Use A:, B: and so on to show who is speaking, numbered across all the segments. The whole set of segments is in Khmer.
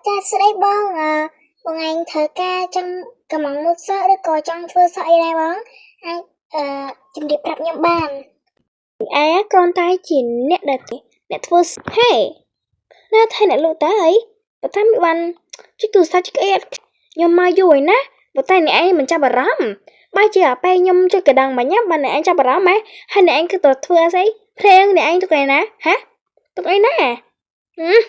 A: ចាស្ដីបងអឺបងឯងត្រូវការចង់កំងមុតសក់ឬក៏ចង់ធ្វើសក់អីដែរបងអាចអឺជំរាបប្រាប់ខ្ញុំបាន
B: ឯងគ្រាន់តែជាអ្នកដែលអ្នកធ្វើហេណាថៃអ្នកលក់តើអីបើតាមបានចុចទូរស័ព្ទចុចអីអត់ខ្ញុំមកយូរហើយណាបើតែអ្នកឯងមិនចាប់អារម្មណ៍បើជាអាពេលខ្ញុំចុចកណ្ដឹងមកញ៉ាំបានអ្នកឯងចាប់អារម្មណ៍ហ៎ហើយអ្នកឯងគឺទៅធ្វើស្អីភ្លេងអ្នកឯងទុកឯណាហ៎ទុកអីណាហឹម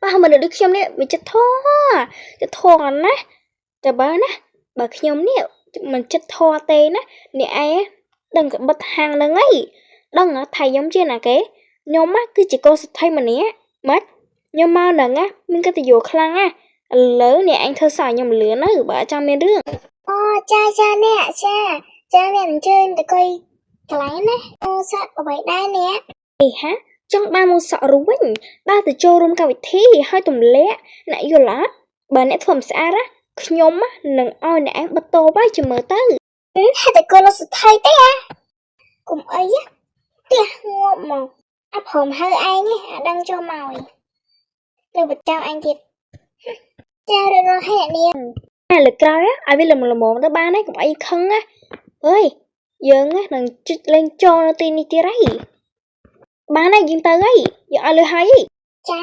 B: បើមនុស្សដូចខ្ញុំនេះវាចិត្តធေါ်ចិត្តធေါ်ណាស់តែបើណាបើខ្ញុំនេះមិនចិត្តធေါ်ទេណាអ្នកឯងដឹងកបិទហាងហ្នឹងអីដឹងថាខ្ញុំជាណាគេខ្ញុំគឺជាកូនសេដ្ឋីម្នាក់ម៉េចខ្ញុំមកហ្នឹងណាមានកិត្តិយសខ្លាំងណាឥឡូវអ្នកឯងធ្វើសក់ខ្ញុំលឿនទៅបើអត់ចង់មានរឿង
A: អូចាចាអ្នកចាចាអ្នកអញ្ជើញទៅអង្គុយកន្លែងណាអូសក់អ្វីដែរអ្នក
B: អីហាចង់បានមកសក់រួញដើរទៅចូលរួមកម្មវិធីហើយទម្លាក់អ្នកយល់អត់បើអ្នកធ្វើមិនស្អាតណាខ្ញុំនឹងឲ្យអ្នកឯងបិទតបហើយចាំមើលទៅ
A: ហេតុតែកូនលោកសុថៃទេអាកុំអីផ្ទះងាប់មកអាព្រមហៅឯងឯងអាដឹងចូលមកឯងនៅបចាំឯងទៀតចារួចរាល់ហើយអ្នកនាង
B: អាលើកក្រោយឲ្យវាល្មមល្មមទៅបានហើយកុំអីខឹងណាអើយយើងនឹងចុចលេងចូលនៅទីនេះទៀតហើយបានហើយយើងទៅហើយយើងឲ្យលុយហើយ
A: ចា